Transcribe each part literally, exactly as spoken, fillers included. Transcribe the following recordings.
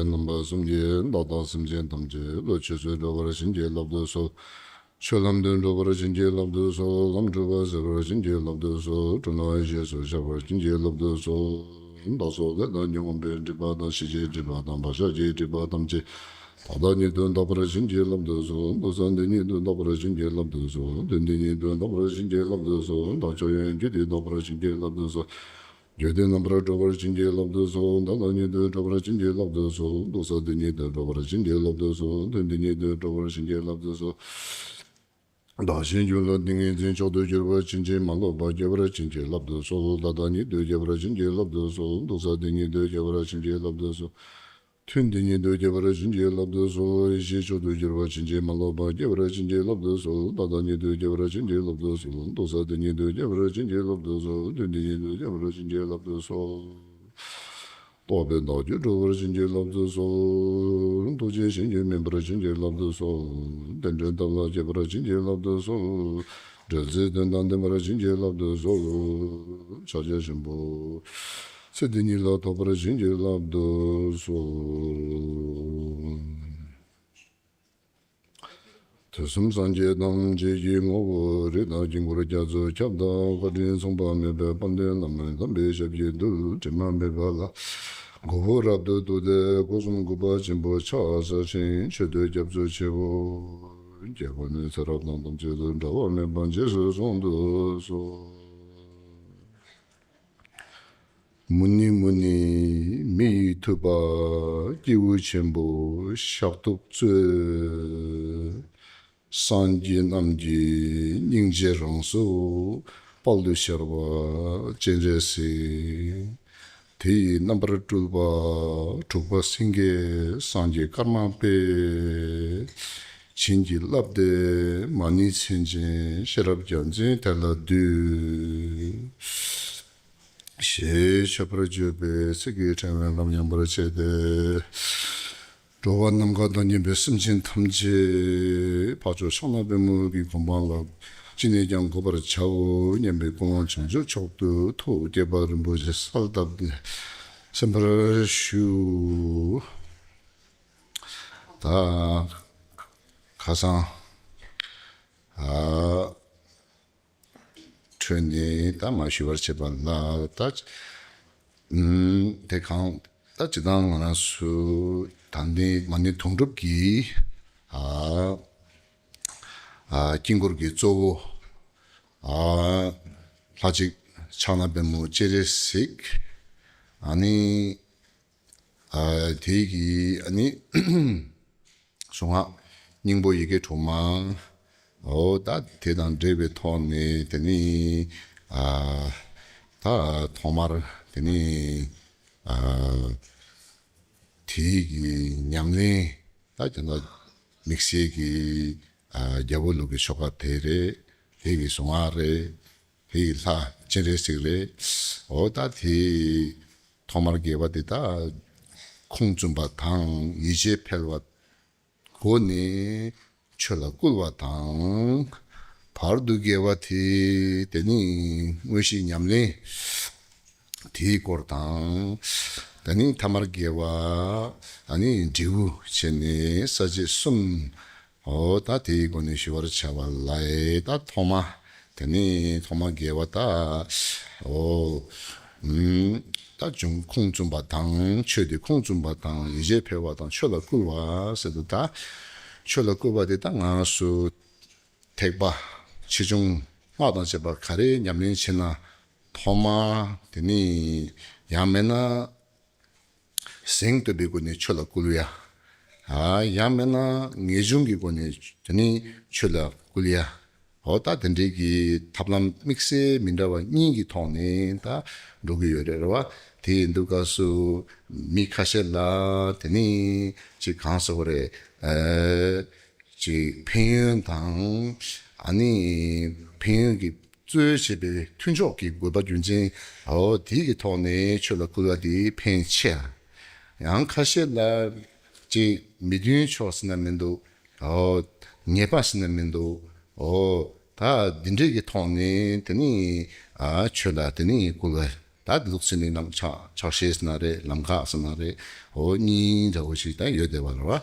རྣམ་པ་གསུམ་གྱིས་བདག་དང་སེམས་ཅན་ཐམས་ཅད་བློ་ཆོས་སུ་འགྲོ་བར་བྱིན་གྱིས་བརླབ་ཏུ་གསོལ། ཆོས་ལམ་དུ་འགྲོ་བར་བྱིན་གྱིས་བརླབ་ཏུ་གསོལ། ལམ་འཁྲུལ་པ་སེལ་བར་བྱིན་གྱིས་བརླབ་ཏུ་གསོལ། འཁྲུལ་སྣང་ཡེ་ཤེས་སུ་འཆར་བར་བྱིན་གྱིས་བརླབ་ཏུ་གསོལ། བདག་སོགས་ལས་དང་ཉོན་མོངས་པའི་སྒྲིབ་པ་དང་། ཤེས་བྱའི་སྒྲིབ་པ་དང་། བག་ཆགས་ཀྱི་སྒྲིབ་པ་ཐམས་ཅད་ད་ལྟ་ཉིད་དུ་འདག་པར་བྱིན་གྱིས་བརླབ་ཏུ་གསོལ། འདུག་ས་འདི་ཉིད་དུ་འདག་པར་བྱིན་གྱིས་བརླབ་ཏུ་གསོལ། དོན་འདི་ཉིད་དུ་འདག་པར་བྱིན་གྱིས་བརླབ་ཏུ་གསོལ། བདག་མཆོག་ཡོན་གྱིས་འདི་འདག་པར་བྱིན་གྱིས་བརླབ་ཏུ་གསོལ། འགྱོད་པའི་རྣམ་པར་གྲོལ་བར་བྱིན་གྱིས་བརླབ་ཏུ་གསོལ། ད་ལྟ་ཉིད་དུ་གྲོལ་བར་བྱིན་གྱིས་བརླབ་ཏུ་གསོལ། འདུག་ས་འདི་ཉིད་དུ་གྲོལ་བར་བྱིན་གྱིས་བརླབ་ཏུ་གསོལ། དོན་འདི་ཉིད་དུ་གྲོལ་བར་བྱིན་གྱིས་བརླབ་ཏུ་གསོལ། བདག་གཞན་རྒྱུད་ལ་ཏིང་ངེ་འཛིན་མཆོག་ཏུ་གྱུར་པ་ཕྱིན་ཅི་མ་ལོག་པ་སྐྱེ་བར་བྱིན་གྱིས་བརླབ་ཏུ་གསོལ། ད་ལྟ་ཉིད་དུ་སྐྱེ་བར་བྱིན་གྱིས་བརླབ་ཏུ་གསོལ། འདུག་ས་འདི་ཉིད་དུ་སྐྱེ་བར་བྱིན་གྱིས་བརླབ་ཏུ་གསོལ། ཐུན་འདི་ཉིད་དུ་སྐྱེ་བར་བྱིན་གྱིས་བརླབ་ཏུ་གསོལ། ཡེ་ཤེས་མཆོག་ཏུ་གྱུར་པ་ཕྱིན་ཅི་མ་ལོག་པ་སྐྱེ་བར་བྱིན་གྱིས་བརླབ་ཏུ་གསོལ། ད་ལྟ་ཉིད་དུ་སྐྱེ་བར་བྱིན་གྱིས་བརླབ་ཏུ་གསོལ། འདུག་ས་འདི་ཉིད་དུ་སྐྱེ་བར་བྱིན་གྱིས་བརླབ་ཏུ་གསོལ། ཐུན་འདི་ཉིད་དུ་སྐྱེ་བར་བྱིན་གྱིས་བརླབ་ཏུ་གསོལ། རྟོགས་པས་བདག་རྒྱུད་གྲོལ་བར་བྱིན་གྱིས་བརླབ་ཏུ་གསོལ། ཐུགས་རྗེས་གཞན་རྒྱུད་སྨིན་པར་བྱིན་གྱིས་བརླབ་ཏུ་གསོལ། རྟེན་འབྲེལ་ཐབས་ལ་མཁས་པར་བྱིན་གྱིས་བརླབ་ཏུ་གསོལ། འབྲེལ་ཚད་དོན་དང་ལྡན་པར་བྱིན་གྱིས་བརླབ་ཏུ་གསོལ། ཕྱག་རྒྱ་ཆེན་པོ་ཚེ་འདི་ཉིད་ལ་ཐོབ་པར་བྱིན་གྱིས་བརླབ་ཏུ་གསོལ། དུས་གསུམ་སངས་རྒྱས་ཐམས་ཅད་ཀྱི་ངོ་བོ་རིགས་དང་དཀྱིལ་འཁོར་རྒྱ་མཚོ་ཁྱབ་བདག་བཀའ་དྲིན་མཚུངས་པ་མེད་པའི་དཔལ་ལྡན་བླ་མའི་དམ་པའི་ཞབས་ཀྱི་རྡུལ་དྲི་མ་མེད་པ་ལ་མགོ་བོས་རབ་ཏུ་གཏུགས་ཏེ་སྒོ་གསུམ་གུས་པ་ཆེན་པོས་ཕྱག་འཚལ་ཞིང་མཆོད་བསྟོད་སྐྱབས་སུ་མཆིའོ། རྒྱལ་བ་ནི་ཚེ་རབས་དང་ཐམས་ཅད་དུ་འབྲལ་བ་མེད་པར་རྗེས་སུ་བཟུང་དུ་གསོལ། མུ་ནི་མུ་ནི་མི་ཡི་ཐུབ་པ་སྐྱེས་བུ་ཆེན་པོ་ཤཱཀ་ཐུབ་སྩོལ། སངས་རྒྱས་རྣམས་ཀྱི་སྙིང་རྗེ་རང་གཟུགས་དཔལ་དུ་ཤར་བ་སྤྱན་རས་གཟིགས། དེ་ཡི་རྣམ་པར་སྤྲུལ་པ་དྲུག་པ་སེང་གེ་སངས་རྒྱས་ཀརྨ་པས་བྱིན་གྱིས་བརླབས་ཏེ་མ་ཎི་མཚན་ཅན་ཤེས་རབ་རྒྱལ་མཚན་དེ་ལ་འདུད། ཞེས་མཆོད་པར་བརྗོད་པའི་ཚིག་གི་ཕྲེང་བའི་ལམ་ཡངས་པར་བྱས་ཏེ། འགྲོ་བ་ནམ་མཁའ་དང་མཉམ་པའི་སེམས་ཅན་ཐམས་ཅད་འཕགས་མཆོག་ཕྱག་ན་པདྨོ་གི་གོ་འཕང་ལ་ཅི་ནས་ཀྱང་འགོད་པར་བྱའོ་སྙམ་པའི་ཀུན་སློང་བྱང་ཆུབ་མཆོག་ཏུ་ཐུགས་བསྐྱེད་པ་རིན་པོ་ཆེ་གསལ་བཏབ་སྟེ་གསན་པར་ཞུ། ད་ཁ་སང་ཨ། འཕྲོས་ནས་ད་མ་ཞུ་བར་བྱེད་པ་ལ་ད། ཨུམ། དེ་གང་ད་ཇི་ལྟར་ང་རང་ཚོ་ད་ལྟའི་མ་ཎི་དུང་སྒྲུབ་ཀྱི་ཨ་ཨ་དཀྱིལ་འཁོར་གྱི་གཙོ་བོ་ཨ་ལྷ་གཅིག་ཕྱག་ན་པདྨོ་སྤྱན་རས་གཟིགས། ཨ་ནི་ཨ་དེ་གི་ཨ་ནི་གཟུངས་སྔགས་སྙིང་པོ་ཡི་གེ་དྲུག་མ། འོ་ད་དེ་དང་འབྲེལ་བའི་ཐོག་ནས་དེ་ནི་ཨ་ད་ཐོག་མར་དེ་ནི་ཨ་དེ་གི་ཉམས་ལེན་ད་ཁྱེད་ཚོ་དམིགས་བསལ་གྱི་ཨ་རྒྱལ་པོ་ལུགས་ཀྱི་ཆོ་ག་དེ་རེད། དེ་གི་གཟུངས་སྔགས་རེད། དེ་ཡི་ལྷ་སྤྱན་རས་གཟིགས་རེད། འོ་ད་དེ་ཐོག་མར་དགེ་བ་དེ་དག་ཁུངས་བཙུན་པ་དང་ཡིད་ཆེས་འཕེལ་བ་སྒོ་ནས་ཆོས་ལ་བསྐུལ་བ་དང་། བར་དུ་དགེ་བ་དེ་དེ་ནི་དངོས་གཞི་ཉམས་ལེན་དེའི་སྐོར་དང་། དེ་ནི་ཐ་མར་དགེ་བ་ཨ་ནི་འབྲས་བུ་བྱས་ནས་ས་བཅད་གསུམ། འོ་ད་དེའི་སྒོ་ནས་ཞུ་བར་བྱ་བ་ལ་ད་ཐོག་མ་དེ་ནི་ཐོག་མ་དགེ་བ་ད་འོ་ད་འབྱུང་ཁུངས་བཙུན་པ་དང་ཆོས་དེ་ཁུངས་བཙུན་པ་དང་ཡིད་ཆེས་འཕེལ་བ་དང་ཆོས་ལ་བསྐུལ་བ་ཟེར་དུས་ད་ཆོས་ལ་བསྐུལ་བ་དེ་ད་ང་སུ་ཐེག་པ་ཆེ་ཆུང་སྔགས་དང་བཅས་པ་ག་རེ་ཉམས་ལེན་བྱེད་ན་ཐོག་མ་དེ་ནི་ཡང་མེད་ན། གཟེངས་བསྟོད་པའི་སྒོ་ནས་ཆོས་ལ་བསྐུལ་ཡ། ཨ་ཡང་མིན་ན་ངེས་འབྱུང་གི་སྒོ་ནས་དེ་ནི་ཆོས་ལ་བསྐུལ་ཡ། འོ་ད་དེ་འདྲའི་གི་ཐབས་ལམ་དམིགས་བསལ་མི་འདྲ་བ་གཉིས་ཀྱི་ཐོག་ནས་ད་འགྲོ་གི་ཡོད་རེད། རེད་བ། དེ་ཡིན་དུས་སྐབས་སུ་མི་ཁ་ཤས་ལ་དེ་ནི་ཅིག་གང་ཟེར་བ་རེད། ཨ་ཅིག་ཕན་ཡོན་དང་ཨ་ནི་ཕན་ཡོན་གྱི་གཙོས་བྱས་པའི་མཐུན་ཕྱོགས་ཀྱི་དགོས་པ་རྒྱུ་མཚན། འོ་དེ་གི་ཐོག་ནས་ཆོས་ལ་བསྐུལ་བ་དེ་ཕན་ཆེ། ཡང་ཁ་ཤས་ལ་ཅིག་མི་མཐུན་ཕྱོགས་ཟེར་ན་མི་འདུག་འོ་ཉེས་པ་ཟེར་ན་མི་འདུག་འོ་ད་འདི་འདྲའི་གི་ཐོག་ནས་དེ་ནི་ཨ་ཆོས་ལ་དེ་ནི་བསྐུལ་བ། ད་འདི་ལུགས་ཟེར་ནི་ནམ་ཕྱག་ཕྱག་བཞེས་ཟེར་ན་རེད། ལམ་ཁ་ཟེར་ན་རེད། འོ་གཉིས་འདྲ་བོ་ཞིག་ད་ཡོད་བསྡད་པ་རེད་བ།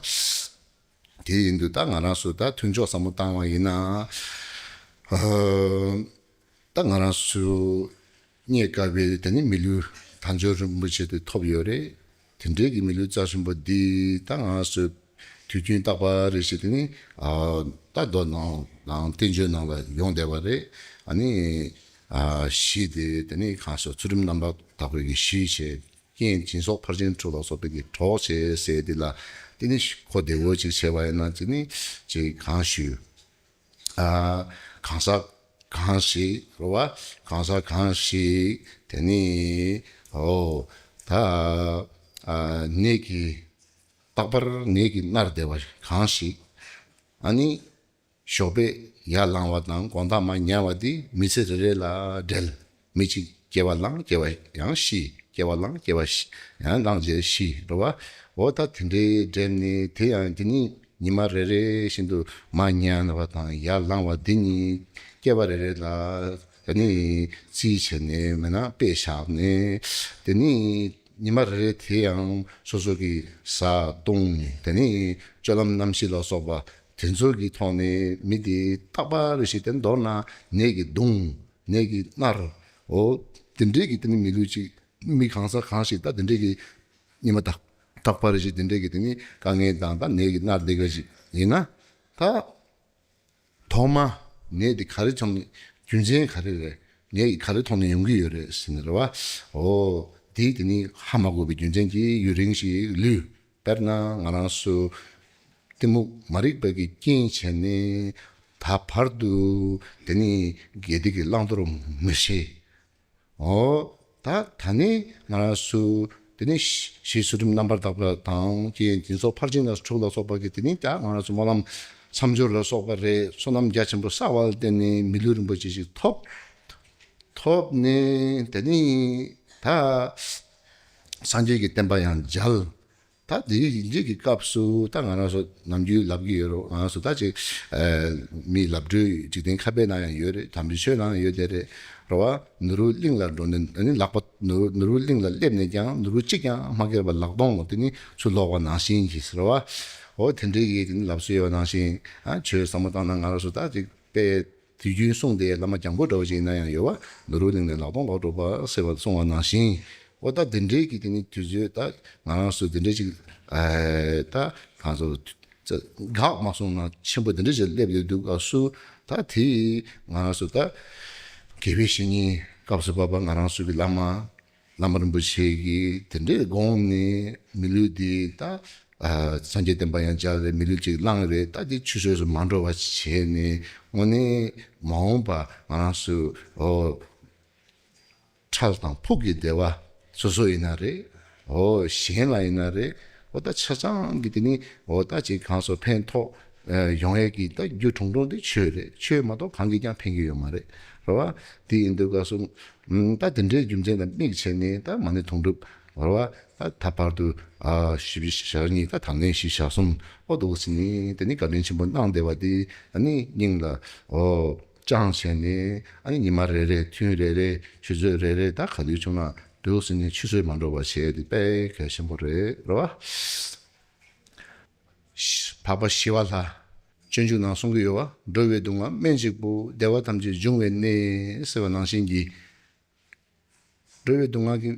དེ་ཡིན་དུས་ད་ང་རང་ཚོ་ད་མཐུན་ཕྱོགས་བསམ་བློ་བཏང་བ་ཡིན་ན། ཨ་ད་ང་རང་ཚོ་རྙེད་དཀའ་བའི་དེ་ནི་མི་ལུས་དལ་འབྱོར་རིན་པོ་ཆེ་དེ་ཐོབ་ཡོད་རེད། དེ་འདྲའི་གི་མི་ལུས་རྩ་ཆེན་པོ་འདི་ད་ང་ཚོས་དུས་རྒྱུན་རྟག་པར་རེ་ཞིག་དེ་ནི་ཨ་ད་མདོ་ནང་ནང་བསྟན་བཅོས་ནང་ལ་ཡོང་བསྡད་པ་རེད། ཨ་ནི་ཨ་གཞི་དེ་དེ་ནི་གང་ཟེར་ཚུལ་ཁྲིམས་རྣམ་པར་དག་པའི་གི་གཞི་བྱས། རྐྱེན་སྦྱིན་སོགས་ཕར་ཕྱིན་དྲུག་ལ་སོགས་པའི་གི་གྲོགས་བྱས་ཟེར་དེ་ལ་དེ་ནི་གོ་བདེ་བོ་ཅིག་བྱས་པ་ཡིན་ན་དེ་ནི་ཅིག་གང་ཞུ། ཨ་གང་ཟག་གང་ཞིག་རེད་བ། གང་ཟག་གང་ཞིག་དེ་ནི་འོ་ད་ཨ་ནད་ཀྱིས་རྟག་པར་ནད་ཀྱིས་མནར་བསྡད་པ་གང་ཞིག་ཨ་ནི་ཞོགས་པས་ཡར་ལངས་པ་དང་དགོང་དག་མར་ཉལ་བ་འདི་མི་ཚེ་རེ་རེ་ལ་འབྲེལ། མི་གཅིག་སྐྱེ་བ་བླངས་སྐྱེ་བ་ཡང་ཤི། སྐྱེ་བ་བླངས་སྐྱེ་བ་ཤི། ཡང་བླངས་རྗེས་ཤི་རེད་བ། འོ་ད་དེ་འདྲའི་འབྲེལ་ནས་དེ་ཡང་དེ་ནི་ཉི་མ་རེ་རེ་བཞིན་དུ་མར་ཉལ་བ་དང་ཡར་ལངས་པ་འདི་གཉིས་སྐྱེ་བ་རེ་རེ་ལ་ཨ་ནི་རྩིས་བྱས་ནས་མེད་ན་དཔེ་བཞག་ནས་དེ་ནི་ཉི་མ་རེ་རེ་དེ་ཡང་སོ་སོ་གི་བཟའ་བཏུང་དེ་ནི་སྤྱོད་ལམ་རྣམ་བཞི་ལ་སོགས་པ་དེ་ཚོ་གི་ཐོག་ནས་མི་དེ་རྟག་པར་རེ་ཞིག་དེ་མདོར་ན་ནད་ཀྱིས་གདུང་། ནད་ཀྱིས་མནར། འོ་དེ་འདྲའི་གི་དེ་ནི་མི་ལུས་ཅིག་མི་གང་ཟག་གང་ཞིག་ད་དེ་འདྲའི་གི་ཉི་མ་རྟག་རྟག་པར་རེ་ཞིག་དེ་འདྲའི་གི་དེ་ནི་དཀའ་ངལ་དང་ད་ནད་ཀྱིས་མནར་བསྡད་མཁན་ཞིག་ཡིན་ན་ད། ཐོག་མ་ནད་འདི་ག་རེ་བྱུང་ནས་རྒྱུ་མཚན་ག་རེ་རེད། ནད་ཀྱི་ག་རེ་ཐོག་ནས་ཡོང་གི་ཡོད་རེད་ཟེར་ནས་རེད་བ། འོ་དེ་དེ་ནི་ཧ་མ་གོ་བའི་རྒྱུ་མཚན་གྱིས་ཡུན་རིང་ཞིག་ལུས། དཔེར་ན་ང་རང་ཚོ་གཏི་མུག་མ་རིག་པ་གི་རྐྱེན་བྱས་ནས་ད་བར་དུ་དེ་ནི་དགེ་སྡིག་གི་བླང་དོར་མི་ཤེས། འོ། ད་ད་ནི་ང་རང་ཚོ་དེ་ནི་ཞི་ཞི་ཚུལ་ཁྲིམས་རྣམ་པར་དག་པ་དང་རྐྱེན་སྦྱིན་སོགས་ཕར་ཕྱིན་ལ་དྲུག་ལ་སོགས་པ་གི་དེ་ནི་ད་ང་རང་ཚོ་སྨོན་ལམ་མཚམས་སྦྱོར་ལ་སོགས་པ་རེད། བསོད་ནམས་རྒྱ་ཆེན་པོ་བསགས་པ་ལ་བརྟེན་ནས་མི་ལུས་རིན་པོ་ཆེ་ཞིག་ཐོབ། ཐོབ་ནས་དེ་ནི་ད་སངས་རྒྱས་ཀྱི་བསྟན་པ་ཡང་མཇལ། ད་དེའི་རྗེས་ཀྱི་སྐབས་སུ་ད་ང་རང་ཚོ་ནམ་རྒྱུན་ལབ་ཀྱི་ཡོད་རེད། ང་རང་ཚོ་ད་ཅིག་ཨ་མི་ལབ་འགྲོའི་འཇིག་རྟེན་ཁ་དཔེ་ནང་ཡང་ཡོད་རེད། དམ་པའི་ཆོས་ནང་ཡང་ཡོད་དེ་རེད། རེད་བ། ནོར་བུ་གླིང་ལ་འགྲོ་ནས་ནི་ལག་པ་ནོར་ནོར་བུ་གླིང་ལ་སླེབས་ནས་ཀྱང་ནོར་བུ་གཅིག་ཀྱང་མ་སྐྱེས་པར་ལག་སྟོང་ལ་དེ་ནི་ཚུར་ལོག་པ་ནང་བཞིན་གྱིས་རེད་བ། འོ་དེ་འདྲའི་གི་དེ་ནི་ལབ་སྲོལ་ཡོད་པ་ནང་བཞིན་ཨ་ཆོས་བསམ་བློ་བཏང་ན་ང་རང་ཚོ་ད་ཅིག་དཔེ་དུས་རྒྱུན་གསུངས་ཏེ་བླ་མ་རྒྱང་པོ་འདྲ་བོ་ཞིག་ཡིན་ན་ཡང་ཡོད་བ། ནོར་བུ་གླིང་ནས་ལག་སྟོང་ལོག་འགྲོ་བ་ཟེར་བ་གསུངས་པ་ནང་བཞིན། འོ་ད་དེ་འདྲའི་གི་དེ་ནི་དུས་ཚོད་ད་ང་རང་ཚོ་དེ་འདྲའི་ཅིག་ཨེ་ད་གང་ཚོ་འགག་མ་སོང་ན་ཆེན་པོ་དེ་འདྲའི་ཅིག་སླེབས་ཡོད་དུས་སྐབས་སུ་ད་དེ་ང་རང་ཚོ་ད་དགེ་བའི་བཤེས་གཉེན་སྐབས་སུ་བབ་པ་ང་རང་ཚོ་གི་བླ་མ་བླ་མ་རིན་པོ་ཆེ་གིས་དེ་འདྲའི་དགོངས་ནས་མི་ལུས་འདི་ད་ཨ་སངས་རྒྱས་བསྟན་པ་ཡང་བསྐྱར་རེ་མི་ལུས་ཅིག་བླངས་རེ་ད་འདི་ཆུད་ཟོས་སུ་མ་འགྲོ་བ་བྱས་ནས་དངོས་གནས་མ་འོངས་པ་ང་རང་ཚོ་འོ་ཁྲལ་དང་ཕུགས་ཀྱི་བདེ་བ་སོ་སོ་ཡིན་ན་རེད། འོ་གཞན་ལ་ཡིན་ན་རེད། འོ་ད་ཆ་ཚང་གི་དེ་ནི་འོ་ད་ཅིག་གང་སོ་ཕན་ཐོགས་ཨ་ཡོང་ཡས་ཀྱི་ད་རྒྱུ་དྲུང་དྲུང་དེ་ཆོས་རེད། ཆོས་མ་གཏོགས་གང་གིས་ཀྱང་ཕན་གྱི་ཡོད་མ་རེད། རེད་བ། དེ་ཡིན་དུས་སྐབས་སུ་ཨ་ད་དེ་འདྲའི་རྒྱུ་མཚན་དང་དམིགས་བྱས་ནས་ད་མ་ཎི་དུང་སྒྲུབ་རེད་བ། ད་ད་བར་དུ་ཨ་བཞི་བཞི་ཞག་གཉིས་ད་དང་ལེན་བཞི་ཞག་གསུམ་འོ་འདུག་ཟེར་ནས་དེ་ནི་བཀའ་དྲིན་ཆེན་པོ་གནང་བསྡད་པ་དེ་ཨ་ནི་སྙིང་ལ་འོ་བཅངས་བྱས་ནས་ཨ་ནི་ཉི་མ་རེ་རེ་ཐུན་རེ་རེ་ཆུ་ཚོད་རེ་རེ་ད་ག་དུས་བྱུང་ན་འདུག་ཟེར་ནས་ཆུད་ཟོས་མ་འགྲོ་བ་བྱས་ཏེ་དཔེ་གལ་ཆེན་པོ་རེད། རེད་བ། འཕགས་པ་ཞི་བ་ལྷ་སྤྱོད་འཇུག་ནང་གསུང་གི་ཡོད་བ། འགྲོ་བའི་སྡུག་བསྔལ་སྨན་གཅིག་པུ། བདེ་བ་ཐམས་ཅད་འབྱུང་བའི་གནས་ཟེར་བ་ནང་བཞིན་གྱི། འགྲོ་བའི་སྡུག་བསྔལ་གྱི་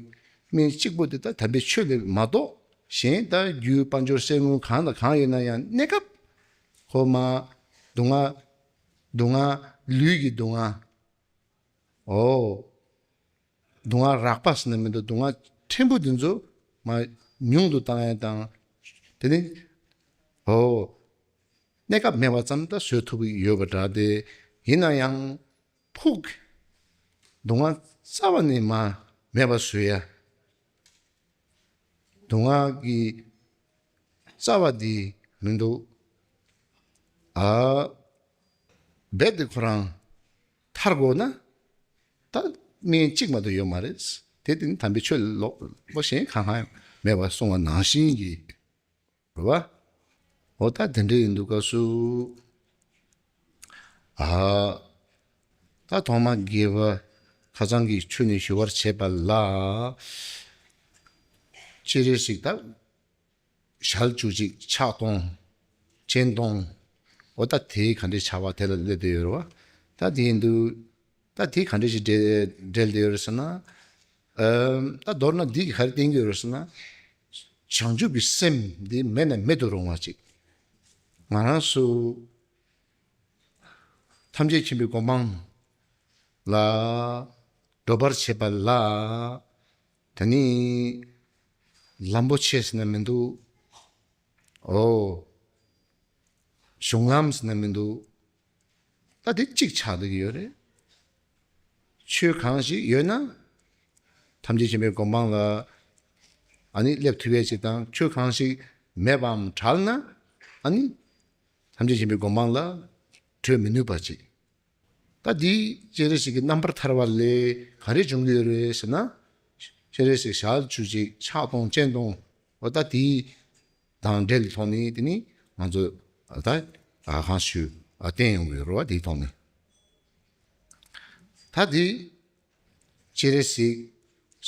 སྨན་གཅིག་པུ་དེ་ད་དམ་པའི་ཆོས་ལས་མ་གཏོགས་གཞན་ད་རྒྱུ་དཔལ་འབྱོར་གསེར་དངུལ་གང་དང་གང་ཡོད་ན་ཡང་གནས་སྐབས་ཁོ་མ་སྡུག་བསྔལ་སྡུག་བསྔལ་ལུས་ཀྱི་སྡུག་བསྔལ། འོ། སྡུག་བསྔལ་རགས་པ་ཟེར་ན་མི་འདུག་སྡུག་བསྔལ་ཕྲན་བུ་དེ་ཚོ་མ་ཉུང་དུ་བཏང་ཡ་དང་། དེ་ནི། འོ། གནས་སྐབས་མེད་པ་ཙམ་ད་བཟོད་ཐུབ་ཀྱི་ཡོད་པ་འདྲ་སྟེ། ཡིན་ན་ཡང་ཕུགས་སྡུག་བསྔལ་རྩ་བ་ནས་མ་མེད་པ་བཟོ་ཡ། སྡུག་བསྔལ་གྱི་རྩ་བ་འདི་མི་འདུག་ཨ། རྦད་དེ་ཁོ་རང་ཐར་དགོས་ན་ད་སྨན་གཅིག་མ་གཏོགས་ཡོད་མ་རེད། དེ་དེ་ནི་དམ་པའི་ཆོས་ལོག་པ་གཞན་གང་གང་མེད་པར་གསུངས་པ་ནང་བཞིན་གྱི། རེད་བ། འོ་ད་དེ་འདྲ་ཡིན་དུས་སྐབས་སུ། ཨ། ད་ཐོག་མ་དགེ་བ་ཁ་སང་གི་ཆོས་ནས་ཞུ་བར་བྱེད་པ་ལ། སྤྱན་རས་གཟིགས་ད་ཞལ་བཅུ་གཅིག་ཕྱག་སྟོང་སྤྱན་སྟོང་། འོ་ད་དེ་ག་འདྲས་བྱ་བ་དེ་ལ་སླེབས་བསྡད་ཡོད་རེད་བ། ད་དེ་ཡིན་དུས། ད་དེ་ག་འདྲས་ཞིག་འབྲེལ་འབྲེལ་བསྡད་ཡོད་རེད་ཟེར་ན། ཨམ། ད་མདོར་ན་འདི་གིས་ག་རེ་བསྟན་གྱི་ཡོད་རེད་ཟེར་ན། བྱང་ཆུབ་ཀྱི་སེམས་འདི་མེད་ན་མེད་དུ་རུང་བ་ཅིག་ང་རང་ཚོ་ཐམས་ཅད་མཁྱེན་པའི་གོ་འཕང་ལ་འགྲོ་བར་བྱེད་པ་ལ། ད་ནི་ལམ་པོ་ཆེ་ཟེར་ན་མི་འདུག་ཨོ། གཞུང་ལམ་ཟེར་ན་མི་འདུག་ད་དེ་གཅིག་ཆགས་བསྡད་ཀྱི་ཡོད་རེད། ཆོས་གང་ཞིག་ཡོད་ན། ཐམས་ཅད་མཁྱེན་པའི་གོ་འཕང་ལ་ཨ་ནི་སླེབས་ཐུབ་ཡས་ཅིག་དང་། ཆོས་གང་ཞིག་མེད་པའམ་བྲལ་ན་ཨ་ནི་ཐམས་ཅད་མཁྱེན་པའི་གོ་འཕང་ལ་བགྲོད་མི་ནུས་པ་ཅིག་ད་འདི་སྤྱན་རས་གཟིགས་ཀྱི་རྣམ་པར་ཐར་པ་ལས་ག་རེ་འབྱུང་གི་ཡོད་རེད་ཟེར་ན། སྤྱན་རས་གཟིགས་ཞལ་བཅུ་གཅིག་ཕྱག་སྟོང་སྤྱན་སྟོང་། འོ་ད་དེ་དང་འབྲེལ་ཐོག་ནས་དེ་ནི་ང་ཚོ་ད་གང་ཞུ་བསྟན་ཡོང་གི་ཡོད་རེད་བ། དེའི་ཐོག་ནས་ད་དེ་སྤྱན་རས་གཟིགས་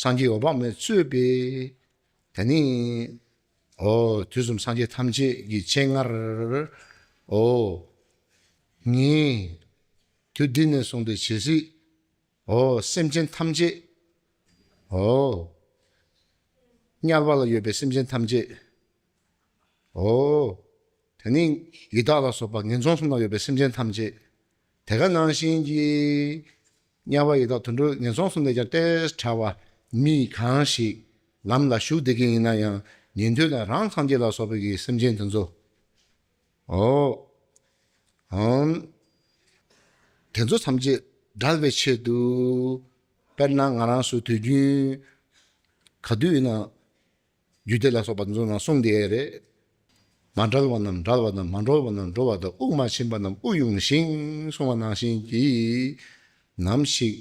སངས་རྒྱས་འོད་དཔག་མེད་གཙོས་པའི་ད་ནི། ཨོ། དུས་གསུམ་སངས་རྒྱས་ཐམས་ཅད་ཀྱི་སྤྱན་སྔར། ཨོ། ངས་དུས་འདི་ནས་བཟུང་སྟེ་ཇི་སྲིད། ཨོ། སེམས་ཅན་ཐམས་ཅད། ཨོ། དམྱལ་བ་ལ་ཡོད་པའི་སེམས་ཅན་ཐམས་ཅད། ཨོ། དེ་ནི་ཡི་དྭགས་ལ་སོགས་པ་ངན་སོང་གསུམ་ན་ཡོད་པའི་སེམས་ཅན་ཐམས་ཅད། དེ་ག་ནང་བཞིན་གྱི་དམྱལ་བ་ཡི་དྭགས་དུད་འགྲོ་ངན་སོང་གསུམ་ལས་ཀྱང་ཏོག་ཙམ་ཕྲ་བ་མི་གང་ཞིག་ལམ་ལ་ཞུགས་བསྡད་མཁན་ཡིན་ན་ཡང་། ཉན་ཐོས་དང་རང་སངས་རྒྱས་ལ་སོགས་པའི་གི་སེམས་ཅན་དེ་ཚོ། ཨོ། ཨམ། དེ་ཚོ་ཐམས་ཅད་བསྒྲལ་བའི་ཆེད་དུ། དཔེར་ན་ང་རང་ཚོ་དུས་རྒྱུན་ག་དུས་ཡིན་ན། རྒྱུད་སྡེ་ལ་སོགས་པ་དེ་ཚོ་ནང་གསུངས་བསྡད་ཡས་རེད། མ་བསྒྲལ་བ་རྣམས་བསྒྲལ་བ་དང་། མ་གྲོལ་བ་རྣམས་གྲོལ་བ་དང་། དབུགས་མ་ཕྱིན་པ་རྣམས་དབུགས་དབྱུང་ཞིང་གསུངས་པ་ནང་བཞིན་གྱིས། ནམ་ཞིག་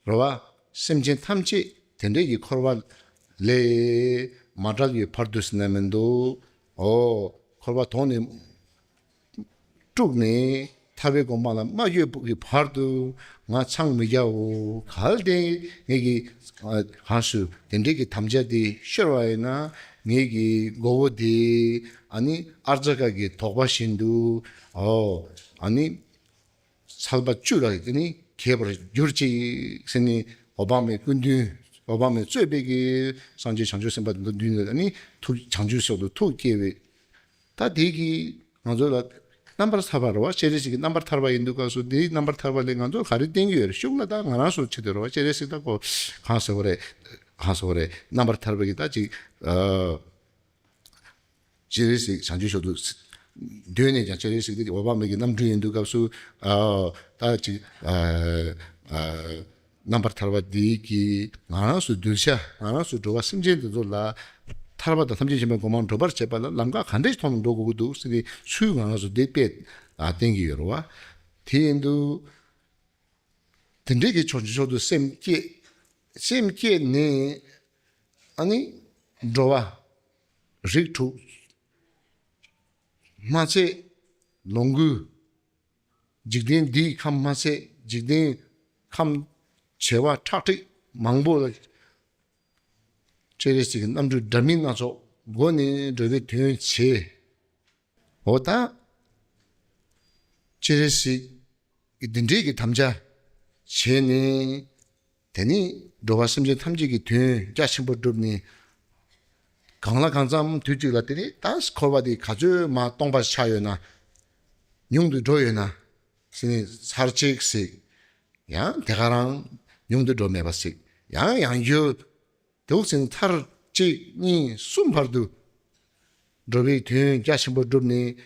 རེད་བ། སེམས་ཅན་ཐམས་ཅད་དེ་འདྲས་ཀྱི་འཁོར་བ་ལས་མ་བསྒྲལ་བའི་བར་དུ་ཟེར་ན་མི་འདུག་ཨོ། འཁོར་བ་དོང་ནས་དཀྲུགས་ནས་ཐར་པའི་གོ་འཕང་ལ་མ་བསྐྱོད་ཀྱི་བར་དུ་ང་འཚང་མི་རྒྱའོ། གལ་ཏེ་ངེད་ཀྱི་ཨ་གང་ཞུ་དེ་འདྲའི་གི་དམ་བཅའ་དེ་ཤོར་བ་ཡིན་ན། ངེད་ཀྱི་མགོ་བོ་དེ་ཨ་ནི་ཨརྫ་ཀ་གི་དོག་པ་བཞིན་དུ། ཨོ། ཨ་ནི་ཚལ་པ་བཅུ་ལ་དེ་ནི་གས་པར་གྱུར་ཅིག་ཟེར་ནས། འོད་དཔག་མེད་སྐུ་མདུན། འོད་དཔག་མེད་གཙོས་པའི་གི་སངས་རྒྱས་བྱང་ཆུབ་སེམས་དཔའ་དེ་ཚོ་མདུན་ནས་ཨ་ནི་ཐུགས་བྱང་ཆུབ་མཆོག་ཏུ་ཐུགས་བསྐྱེད་པའི། ད་དེ་གིས་ང་ཚོ་ལ་རྣམ་པར་ཐར་པ་རེད་བ། སྤྱན་རས་གཟིགས་ཀྱི་རྣམ་པར་ཐར་པ་ཡིན་དུས་སྐབས་སུ། དེའི་རྣམ་པར་ཐར་པ་ལས་ང་ཚོར་ག་རེ་བསྟན་གྱི་ཡོད་རེད། ཤུགས་ལ་ད་ང་རང་ཚོ་ཆེད་དུ་རེད་བ། སྤྱན་རས་གཟིགས་ད་ཁོ་གང་ཟེར་བ་རེད། གང་ཟེར་བ་རེད། རྣམ་པར་ཐར་པ་གི་ད་ཅིག་ཨ། སྤྱན་རས་གཟིགས་བྱང་ཆུབ་མཆོག་ཏུ་གདོད་ནས་ཀྱང་སྤྱན་རས་གཟིགས་དེ་འོད་དཔག་མེད་ཀྱི་རྣམ་འཕྲུལ་ཡིན་དུས་སྐབས་སུ། ཨ། ད་ཅིག་ཨ། ཨ། རྣམ་པར་ཐར་པ་འདི་གིས་ང་རང་ཚོའི་གདུལ་བྱ། ང་རང་ཚོའི་འགྲོ་བ་སེམས་ཅན་དེ་ཚོ་ལ་ཐར་པ་དང་ཐམས་ཅད་མཁྱེན་པའི་གོ་འཕང་འགྲུབ་པར་བྱེད་པ་ལ་ལམ་ཁ་ག་འདྲས་ཐོག་ནས་འགྲོ་དགོས་ཀྱི་འདུག་ཟེར་ཏེ་ཚུལ་ང་རང་ཚོ་འདི་དཔེ་ཨ་བསྟན་གྱི་ཡོད་རེད་བ། དེ་ཡིན་དུས། དེ་འདྲའི་གི་བྱང་ཆུབ་མཆོག་ཏུ་སེམས་བསྐྱེད། སེམས་བསྐྱེད་ནས་ཨ་ནི་འགྲོ་བ་རིགས་དྲུག་མ་ཚད། ལོངས་སྐུ། འཇིག་རྟེན་འདིའི་ཁམས་མ་ཚད། འཇིག་རྟེན་ཁམས་བྱེ་བ་ཁྲག་ཁྲིག་མང་པོ་ལ་སྤྱན་རས་གཟིགས་ཀྱི་རྣམ་འཕྲུལ་འདྲ་མིན་སྣ་ཚོགས་སྒོ་ནས་འགྲོ་བའི་དོན་བྱེད། འོ་ད། སྤྱན་རས་གཟིགས་ཀྱི་འདི་འདྲའི་གི་དམ་བཅའ་བྱས་ནས། དེ་ནི་འགྲོ་བ་སེམས་ཅན་ཐམས་ཅད་ཀྱི་དོན་རྒྱ་ཆེན་པོ་བསྒྲུབས་ནས། གང་ལ་གང་འཚམ་དུས་གཅིག་ལ་དེ་ནི་ད་འཁོར་བ་འདི་ག་ཚོད་མར་སྟོངས་པ་ཆགས་ཡོད་ན། ཉུང་དུ་འགྲོ་ཡོད་ན། ཟེར་ནས་ཚར་གཅིག་ཟེར། ཡང་དེ་ག་རང་ཉུང་དུ་འགྲོ་མེད་པ་ཟེར། ཡང་ཡང་འགྱུར། དེ་འོག་ཟིན་མཐར་གཅིག་གཉིས་གསུམ་བར་དུ་འགྲོ་བའི་དོན་རྒྱ་ཆེན་པོ་བསྒྲུབས་ནས།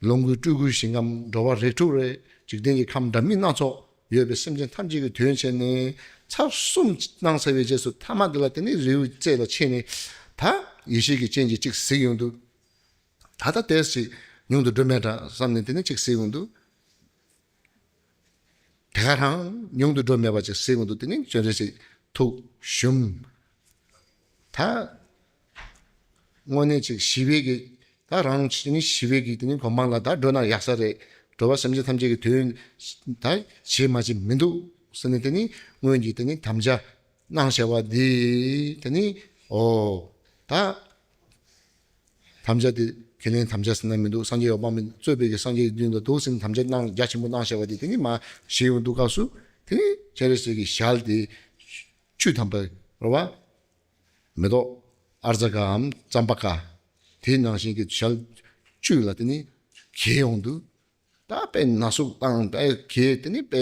ལོངས་སྐུ་སྤྲུལ་སྐུའི་ཞིང་ཁམས་འགྲོ་བ་རིགས་དྲུག་རེད། འཇིག་རྟེན་གྱི་ཁམས་འདྲ་མིན་སྣ་ཚོགས་ཡོད་པའི་སེམས་ཅན་ཐམས་ཅད་ཀྱི་དོན་བྱས་ནས་ཚར་གསུམ་གནང་ཚར་བའི་རྗེས་སུ་ཐ་མ་འདི་ལ་དེ་ནི་རི་བོའི་རྩེ་ལ་ཕྱིན་ནས་ད་ཡེ་ཤེས་ཀྱི་སྤྱན་གྱིས་གཅིག་གཟིགས་ཡོང་དུས། ད་ལྟ་དེ་ཞིག་མྱོང་དུ་འགྲོ་མེད་འདྲ་བསམ་ནས་དེ་ནི་གཅིག་གཟིགས་ཡོང་དུས། དེ་ག་རང་མྱོང་དུ་འགྲོ་མེད་པ་ཅིག་གཟིགས་ཡོང་དུས་དེ་ནི་སྤྱན་རས་གཟིགས་ཐུགས་ཞུམ། ད་དངོས་གནས་ཅིག་ཞི་བའི་གི་ད་རང་ཅིག་ནི་ཞི་བའི་གི་དེ་ནི་གོ་འཕང་ལ་ད་འགྲོ་ན་ཡག་ས་རེད། འགྲོ་བ་སེམས་ཅན་ཐམས་ཅད་ཀྱི་དོན་ད་བྱེད་མ་བྱེད་མི་འདུག་ཟེར་ནས་དེ་ནི་སྔོན་གྱི་དེ་ནི་དམ་བཅའ་གནང་བྱ་བ་འདི་དེ་ནི་ཨོ་ད། དམ་བཅའ་དེ་ཁས་ལེན་དམ་བཅའ་ཟེར་ན་མི་འདུག་སངས་རྒྱས་འོད་དཔག་མེད་གཙོས་པའི་གི་སངས་རྒྱས་ཀྱི་མདུན་ལ་འདུག་ཟེར་ནས་དམ་བཅའ་གནང་རྒྱ་ཆེན་པོ་གནང་བྱ་བ་དེ་དེ་ནི་མ་ཞེས་ཡོང་དུས་སྐབས་སུ་དེ་ནི་སྤྱན་རས་གཟིགས་ཀྱི་ཞལ་དེ་བཅུ་ཐམ་པ་རེད་བ། མེ་ཏོག་ཨརྫ་ཀའམ་ཙམ་པ་ཀ་དེ་ནང་བཞིན་གྱི་ཞལ་བཅུ་ལ་དེ་ནི་གས་ཡོང་དུས། ད་དཔེ་ན་ཟུག་བཏང་དཔེ་གས་དེ་ནི་དཔེ་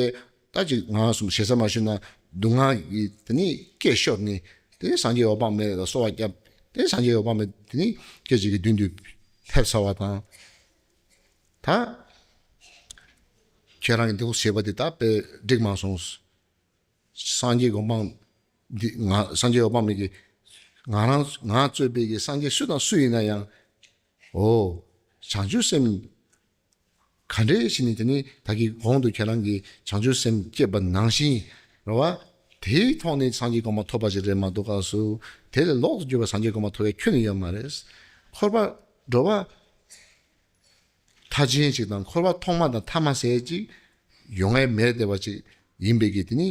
ད་ཅིག་ང་གསུམ་ཞེ་ས་མ་ཞུ་ན་སྡུག་བསྔལ་གྱི་དེ་ནི་སྐད་ཤོར་ནས་དེ་ནི་སངས་རྒྱས་འོད་དཔག་མེད་ལ་གསོལ་བ་བརྒྱབ། དེ་ནི་སངས་རྒྱས་འོད་དཔག་མེད་དེ་ནི་སྐད་ཅིག་གི་མདུན་དུ་ཕེབས་ཚར་བ་དང་། ད་ཁྱེད་རང་གི་འདི་ཁོ་བྱས་པ་དེ་ད་དཔེ་འགྲིག་མ་སོང་། སངས་རྒྱས་གོ་འཕང་འདི་ང་སངས་རྒྱས་འོད་དཔག་མེད་ཀྱི་ང་རང་ང་གཙོས་པའི་གི་སངས་རྒྱས་སུ་དང་སུ་ཡིན་ན་ཡང་། ཨོ། བྱང་ཆུབ་སེམས་ག་འདྲས་ཞིག་ནི་དེ་ནི་ད་གི་གོང་དུ་ཁྱེད་རང་གིས་བྱང་ཆུབ་སེམས་བསྐྱེད་པ་ནང་བཞིན་རེད་བ། དེའི་ཐོག་ནས་སངས་རྒྱས་གོ་འཕང་ཐོབ་པ་ཞིག་རེད་མ་གཏོགས་སྐབས་སུ་དེ་ལས་ལོག་ཏུ་གྱུར་པ་སངས་རྒྱས་གོ་འཕང་ཐོབ་ཡ་ཁྱོན་ནས་ཡོད་མ་རེད། འཁོར་བ་འགྲོ་བ་མཐའ་ཅན་ཅིག་དང་འཁོར་བ་ཐོག་མ་དང་ཐ་མ་ཟེར་ཅིག་ཡོང་ཡ་མེད་བསྡད་པ་ཅིག་ཡིན་པའི་གི་དེ་ནི་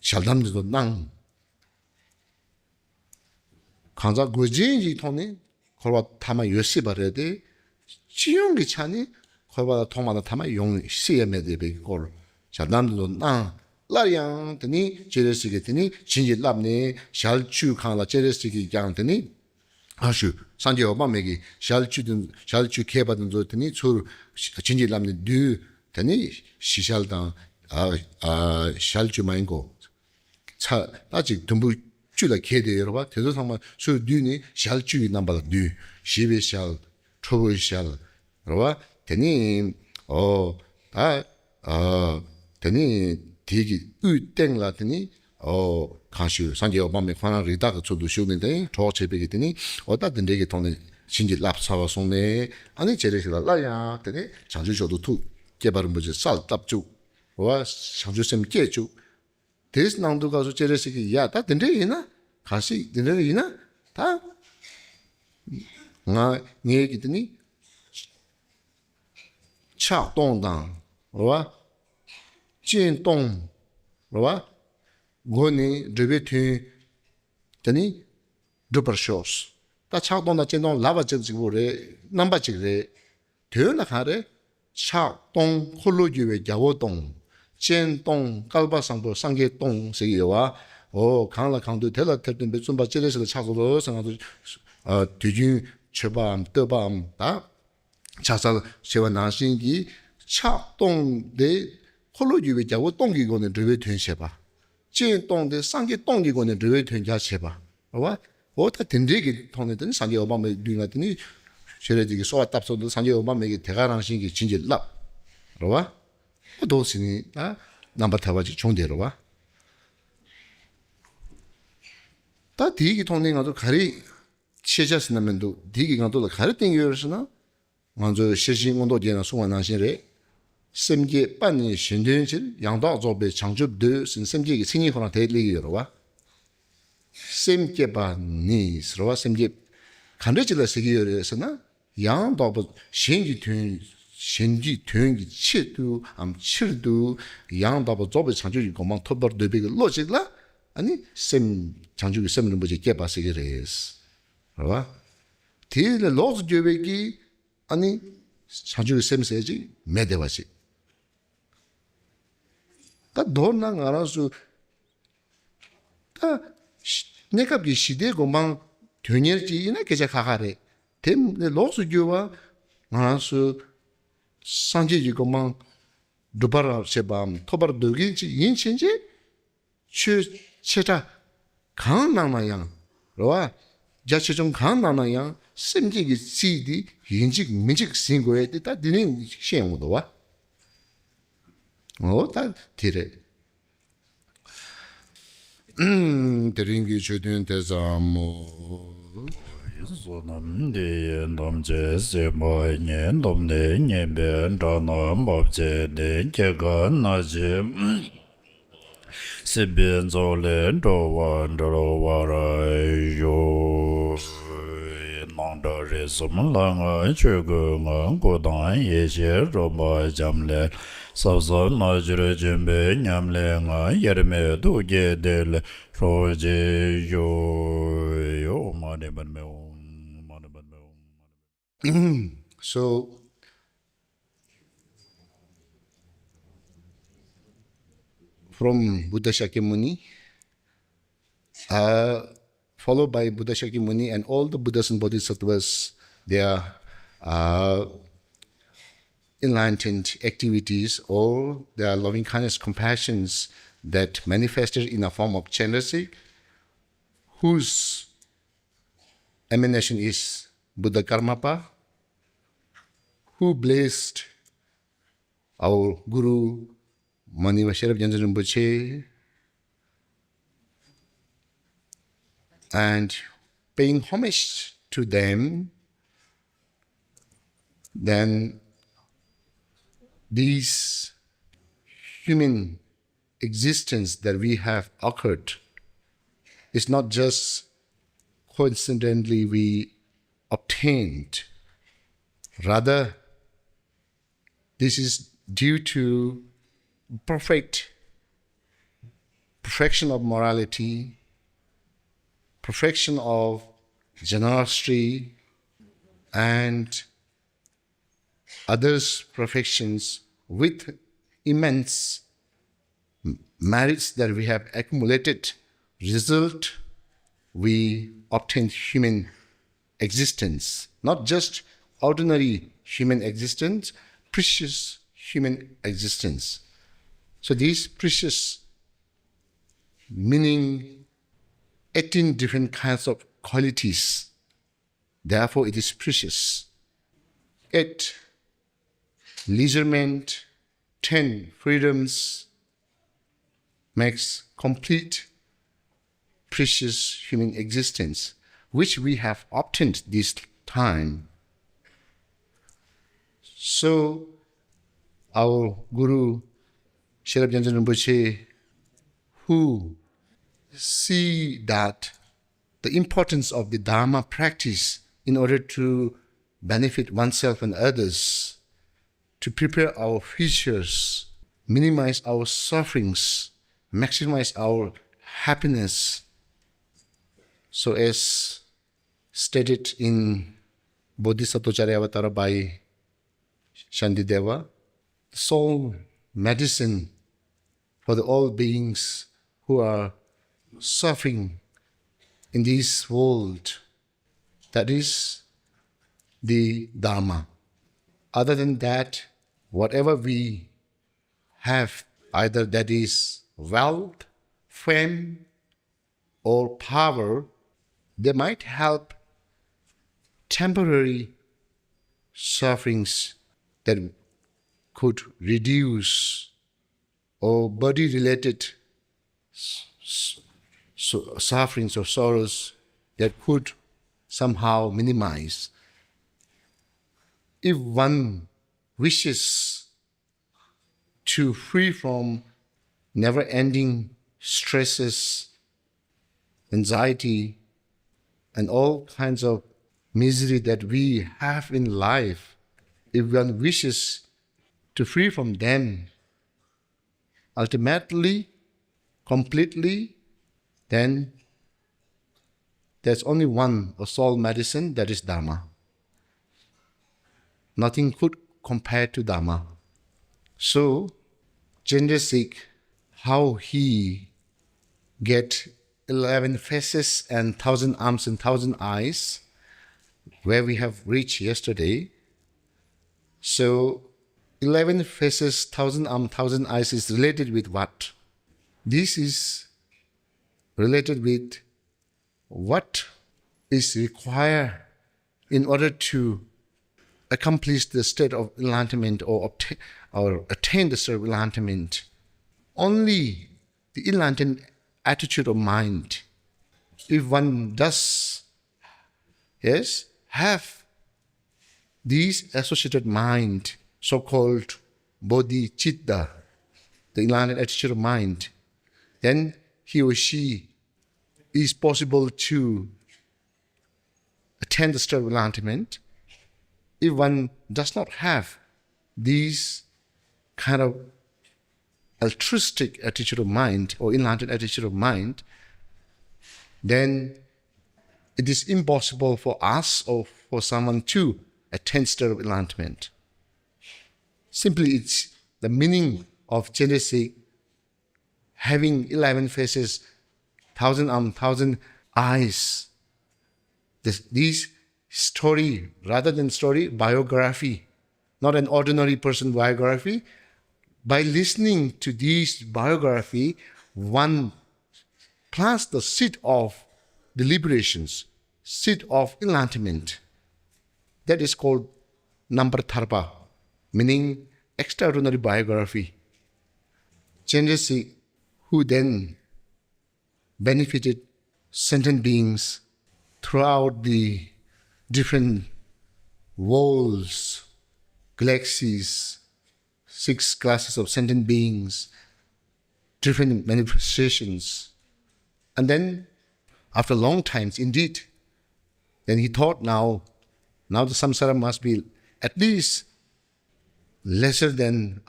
ཞལ་གདམས་འདི་ཚོ་གནང་། གང་ཟག་སྒོས་ཅན་གྱི་ཐོག་ནས་འཁོར་བ་ཐ་མ་ཡོད་སྲིད་པ་རེད་དེ། སྤྱི་ཡོངས་ཀྱི་ཆ་ནས་འཁོར་བ་ཐོག་མ་དང་ཐ་མ་ཡོང་སྲིད་ཡ་མེད་བསྡད་པའི་སྐོར་ཞལ་གདམས་འདི་ཚོ་གནང་། སླར་ཡང་དེ་ནི་སྤྱན་རས་གཟིགས་ཀྱིས་དེ་ནི་བྱིན་གྱིས་བརླབས་ནས་ཞལ་བཅུའི་སྒང་ལ་སྤྱན་རས་གཟིགས་ཀྱིས་ཀྱང་དེ་ནི། ཨ་ཞུ། སངས་རྒྱས་འོད་དཔག་མེད་ཀྱི་ཞལ་བཅུ་དེ་ཞལ་བཅུ་གས་པ་དེ་ཚོ་དེ་ནི་ཚུར་བྱིན་གྱིས་བརླབས་ནས་བསྡུས། དེ་ནི་ཞི་ཞལ་དང་། ཨ་ཨ་ཞལ་བཅུ་མ་ཡིན་གོ། ཚ་ལ་ཅིག་དུམ་བུ་བཅུ་ལ་གས་ཏེ་ཡོད་རེད་བ། དེ་ཚོ་ཚང་མ་ཚུར་བསྡུས་ནས་ཞལ་བཅུ་ཡི་རྣམ་པ་ལ་བསྡུས། ཞི་བའི་ཞལ། ཁྲོ་བོའི་ཞལ། རེད་བ། དེ་ནི། ཨོ། ད། ཨ། དེ་ནི་དེ་གི་དབུའི་སྟེང་ལ་དེ་ནི། ཨོ། གང་ཞུ་སངས་རྒྱས་འོད་དཔག་མེད་ཁོ་རང་རིགས་བདག་གི་ཚུལ་དུ་བཞུགས་ནས་དེ་ནི་གྲོགས་བྱེད་པའི་གི་དེ་ནི། ཨོ་ད་དེ་འདྲའི་གི་ཐོག་ནས་བྱིན་གྱིས་བརླབས་ཚར་བ་སོང་ནས། ཨ་ནི་སྤྱན་རས་གཟིགས་ལ་སླར་ཡང་དེ་ནི་བྱང་ཆུབ་མཆོག་ཏུ་ཐུགས་བསྐྱེད་པ་རིན་པོ་ཆེ་ས་ལ་བཏབ་བཅུག། རེད་བ། བྱང་ཆུབ་སེམས་བསྐྱེད་བཅུག། དེ་གནང་དུས་སྐབས་སུ་སྤྱན་རས་གཟིགས་ཀྱིས་ཡ་ད་དེ་འདྲ་ཡིན་ན། གང་ཞིག་དེ་འདྲ་ཡིན་ན། ད། ང་ངས་ཀྱི་དེ་ནི། ཕྱག་སྟོང་དང་། རེད་བ། སྤྱན་སྟོང་། རེད་བ། སྒོ་ནས་འགྲོ་བའི་དོན། དེ་ནི། འགྲུབ་པར་ཤོག། ད་ཕྱག་སྟོང་དང་སྤྱན་སྟོང་ལབ་པ་གཅིག་གཅིག་པོ་རེད། རྣམ་པ་གཅིག་རེད། དོན་ལ་གང་རེད། ཕྱག་སྟོང་འཁོར་ལོས་སྒྱུར་བའི་རྒྱལ་པོ་སྟོང་། སྤྱན་སྟོང་བསྐལ་པ་བཟང་པོ་སངས་རྒྱས་སྟོང་ཟེར་གྱི་ཡོད་བ། འོ་གང་ལ་གང་འདུལ་དེ་ལ་དེར་སྟོན་པའི་བཙུན་པ་སྤྱན་རས་གཟིགས་ལ་ཕྱག་འཚལ་ལོ་ཟེར་ང་ཚོ། ཨ། དུས་རྒྱུན་མཆོད་པའམ་བསྟོད་པའམ་ད། ཕྱག་འཚལ་ཞེས་པ་ནང་བཞིན་གྱི་ཕྱག་སྟོང་དེ་འཁོར་ལོས་སྒྱུར་བའི་རྒྱལ་པོ་སྟོང་གི་སྒོ་ནས་འགྲོ་བའི་དོན་བྱེད་པ། སྤྱན་སྟོང་དེ་སངས་རྒྱས་སྟོང་གི་སྒོ་ནས་འགྲོ་བའི་དོན་རྒྱ་ཆེ་བ། རེད་བ། འོ་ད་དེ་འདྲའི་གི་ཐོག་ནས་དེ་ནི་སངས་རྒྱས་འོད་དཔག་མེད་མདུན་ལ་དེ་ནི་སྤྱན་རས་གཟིགས་ཀྱིས་གསོལ་བ་བཏབ་ཚར་དུས་སངས་རྒྱས་འོད་དཔག་མེད་ཀྱིས་དེ་ག་རང་བཞིན་གྱི་བྱིན་གྱིས་བརླབས། རེད་བ། འོ་འདུག་ཟེར་ནས་ད་རྣམ་པར་ཐར་པ་ཅིག་བྱུང་བསྡད་རེད་བ། ད་དེའི་གི་ཐོག་ནས་ང་ཚོ་ག་རེ་ཤེས་བྱ་ཟེར་ན་མི་འདུག་དེའི་གི་ང་ཚོ་ལ་ག་རེ་བསྟན་གྱི་ཡོད་རེད་ཟེར་ན། ང་ཚོའི་ཤེར་ཕྱིན་མངོན་རྟོགས་རྒྱན་ལ་གསུངས་པ་ནང་བཞིན་རེད། སེམས་བསྐྱེད་པ་ནི་གཞན་དོན་ཕྱིར། ཡང་དག་རྫོགས་པའི་བྱང་ཆུབ་འདོད། ཟེར་སེམས་བསྐྱེད་ཀྱི་མཚན་ཉིད་ཁོ་རང་དེ་སླེབས་ཀྱི་ཡོད་རེད་བ། སེམས་བསྐྱེད་པ་ནི་ཟེར་བ་སེམས་བསྐྱེད། ག་འདྲ་ཅིག་ལ་ཟེར་གྱི་ཡོད་རེད་ཟེར་ན། ཡང་དག་པ་གཞན་གྱི་དོན། གཞན་གྱི་དོན་གྱི་ཆེད་དུའམ་ཕྱིར་དུ། ཡང་དག་པ་རྫོགས་པའི་བྱང་ཆུབ་ཀྱི་གོ་འཕང་ཐོབ་པར་འདོད་པའི་བློ་ཅིག་ལ། ཨ་ནི་སེམས་བྱང་ཆུབ་ཀྱི་སེམས་རིན་པོ་ཆེ་བསྐྱེད་པ་ཟེར་གྱི་རེད། རེད་བ། དེ་ལས་ལོགས་སུ་གྱུར་པའི་གི། ཨ་ནི། བྱང་ཆུབ་ཀྱི་སེམས་ཟེར་ཅིག་མེད་བསྡད་པ་ཅིག་ད་མདོར་ན་ང་རང་ཚོ། ད། གནས་སྐབས་ཀྱི་ཞི་བདེའི་གོ་འཕང་དོན་གཉེར་ཅིག་ཡིན་ན་སྐད་ཆ་ཁ་ཁ་རེད། དེ་ནས་ལོགས་སུ་གྱུར་པ། ང་རང་ཚོ། སངས་རྒྱས་ཀྱི་གོ་འཕང་། སྒྲུབ་པར་བྱེད་པའམ་ཐོབ་པར་འདོད་མཁན་ཅིག་ཡིན་ཕྱིན་ཆད། ཆོས་ཆེ་ཕྲ་གང་གནང་ན་ཡང་། རེད་བ། རྒྱ་ཆེ་ཆུང་གང་གནང་ན་ཡང་སེམས་བསྐྱེད་ཀྱི་རྩིས་འདི་ཡིན་གཅིག་མིན་གཅིག་ཟིན་དགོས་ཏེ་ད་འདི་ནས་ཤེས་ཡོང་གི་འདུག་བ། འོ་ད་དེ་རེད། དེ་རིང་གི་ཆོས་ཐུན་དེ་ཙམ་མོ། བསོད་ནམས་འདི་ཡིས་ཐམས་ཅད་གཟིགས་པ་ཉིད། ཐོབ་ནས་ཉེས་པའི་དགྲ་རྣམས་ཕམ་བྱས་ཏེ། སྐྱེ་རྒ་ན་འཆིའི་སྲིད་པའི་མཚོ་ལས་འགྲོ་བ་སྒྲོལ་བར་ཤོག། སྣང་གྲགས་རིག་གསུམ་ལྷ་ལྔ་ཆོས་སྐུ་ལྔ། སྐུ་དང་ཡེ་ཤེས་རོལ་པ་འབྱམས་ཀླས། ཟབ་གསང་རྣལ་འབྱོར་ཆེན་པོའི་ཉམས་ལེན་ལྔ། དབྱེར་མེད་ཐུགས་ཀྱི་ཐིག་ལེར་རོ་གཅིག་ཤོག། ཨོཾ་མ་ཎི་པདྨེ་ཧཱུྃ། མ་ཎི་པདྨེ་ཧཱུྃ། So, from Buddha Shakyamuni, uh, followed by Buddha Shakyamuni and all the Buddhas and Bodhisattvas, their uh, enlightened activities or their loving kindness, compassions that manifested in a form of Chenrezig, whose emanation is Buddha Karmapa, who blessed our Guru Maniva Sherab Gyaltsuen Rinpoche, and paying homage to them, then these human existence that we have occurred is not just coincidentally we obtained. Rather, this is due to perfect perfection of morality, perfection of generosity, and others' perfections with immense merits that we have accumulated result we obtain human existence. Not just ordinary human existence, precious human existence. So these precious meaning eighteen different kinds of qualities. Therefore, it is precious. Eight, leisurement, ten freedoms makes complete precious human existence, which we have obtained this time. So, our Guru, Sherab Gyaltsuen Rinpoche, who see that the importance of the Dharma practice in order to benefit oneself and others, to prepare our futures, minimize our sufferings, maximize our happiness. So as stated in Bodhisattvacharya Avatara by Shantideva, the sole medicine for the all beings who are suffering in this world, that is the Dharma. Other than that, whatever we have, either that is wealth, fame, or power, they might help temporary sufferings that could reduce, or body related s- s- so- sufferings or sorrows that could somehow minimize. If one wishes to free from never ending stresses, anxiety, and all kinds of misery that we have in life, if one wishes to free from them ultimately, completely, then there's only one, a sole medicine, that is Dharma. Nothing could compare to Dharma. So, Chenrezig, how he get eleven faces and thousand arms and thousand eyes, where we have reached yesterday. So, eleven faces, thousand arms, thousand eyes is related with what? This is related with what is required in order to accomplish the state of enlightenment or obtain or attain the state of enlightenment. Only the enlightened attitude of mind. If one does, yes, have these associated mind, so-called bodhicitta, the enlightened attitude of mind, then he or she is possible to attain the state of enlightenment. If one does not have these kind of altruistic attitude of mind or enlightened attitude of mind, then it is impossible for us or for someone to attain state of enlightenment. Simply, it's the meaning of Chenrezig having eleven faces, thousand arms, thousand eyes. This, these story, rather than story, biography, not an ordinary person biography. By listening to these biography, one plants the seed of deliberations, seed of enlightenment. That is called Nambar Tharpa, meaning extraordinary biography. Chenrezig, who then benefited sentient beings throughout the different worlds, galaxies, six classes of sentient beings, different manifestations. And then, after long times, indeed, then he thought now, now the samsara must be at least lesser than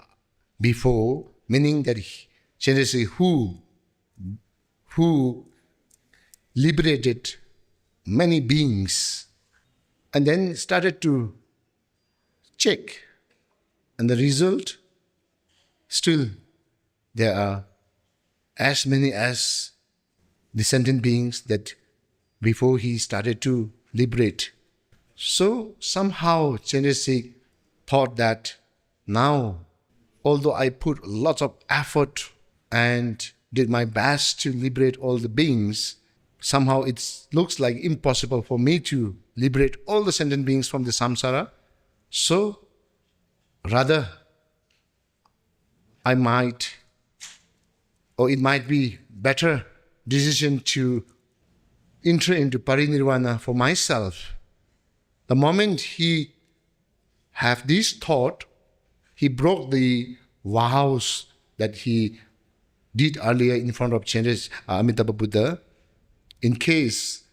before, meaning that he, Chenrezig who, who liberated many beings and then started to check. And the result, still, there are as many as the sentient beings that before he started to liberate. So somehow Chenrezig thought that now, although I put lots of effort and did my best to liberate all the beings, somehow it looks like impossible for me to liberate all the sentient beings from the samsara. So rather, I might, or it might be better decision to enter into parinirvana for myself. The moment he have this thought, he broke the vows that he did earlier in front of Chenrezig, uh, Amitabha Buddha. In case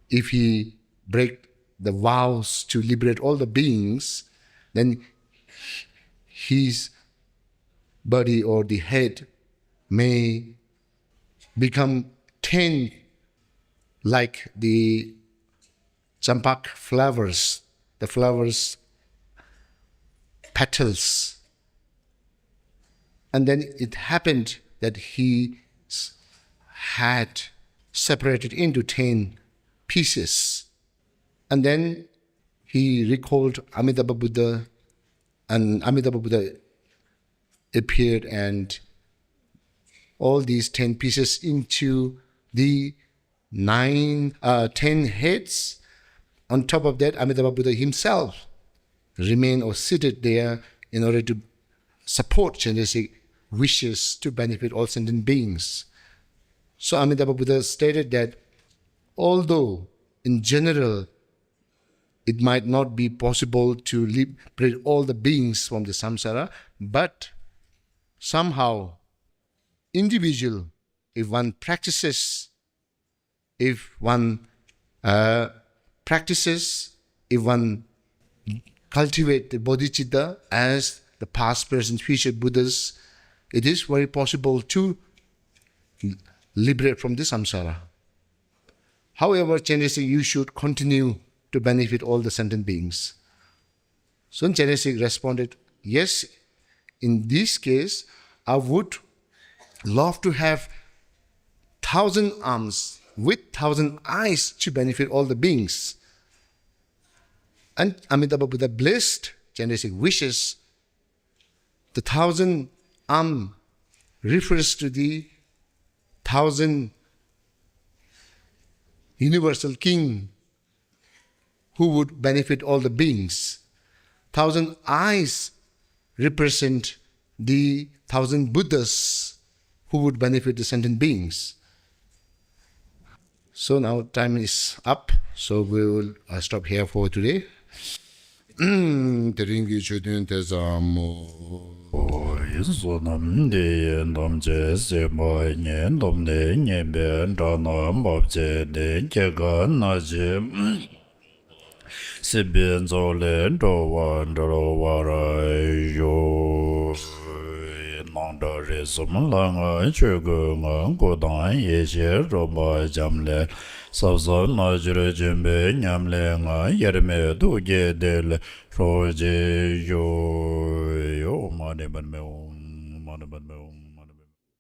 if he break the vows to liberate all the beings, then his body or the head may become ten like the champak flowers, the flowers petals. And then it happened that he s- had separated into ten pieces. And then he recalled Amitabha Buddha, and Amitabha Buddha appeared, and all these ten pieces into the nine, uh, ten heads. On top of that, Amitabha Buddha himself remained or seated there in order to support Chenrezig wishes to benefit all sentient beings. So Amitabha Buddha stated that although in general it might not be possible to liberate all the beings from the samsara, but somehow individual, if one practices, if one uh, practices, if one cultivate the bodhicitta as the past, present, future Buddhas, it is very possible to liberate from the samsara. However, Chenrezig, you should continue to benefit all the sentient beings. So Chenrezig responded, yes, in this case, I would love to have thousand arms with thousand eyes to benefit all the beings. And Amitabha Buddha blessed Chenrezig wishes. The thousand arm refers to the thousand universal king who would benefit all the beings. thousand eyes represent the thousand Buddhas who would benefit the sentient beings. So now time is up, so we will uh, stop here for today. དེ་རིང་གི་ཆོས་ཐུན་དེ་ཙམ་མོ། ཡིན་བསོད་ནམས་འདི་ཡིས་ཐམས་ཅད་གཟིགས་པ་ཉིད། ཐོབ་ནས་ཉེས་པའི་དགྲ་རྣམས་ཕམ་བྱས་ཏེ། སྐྱེ་རྒ་ན་འཆིའི་སྲིད་པའི་མཚོ་ལས་འགྲོ་བ་སྒྲོལ་བར་ཤོག། སྣང་གྲགས་རིག་གསུམ་ལྷ་སྔགས་ཆོས་སྐུ་ལྔ། སྐུ་དང་ཡེ་ཤེས་རོལ་པ་འབྱམས་ཀླས། ཟབ་གསང་རྣལ་འབྱོར་ཆེན་པོའི་ཉམས་ལེན་ལྔ། དབྱེར་མེད་ཐུགས་ཀྱི་ཐིག་ལེར་རོ་གཅིག་ཤོག། ཨོཾ་མ་ཎི་པདྨེ་ཧཱུྃ། མ་ཎི་པདྨེ་ཧཱུྃ།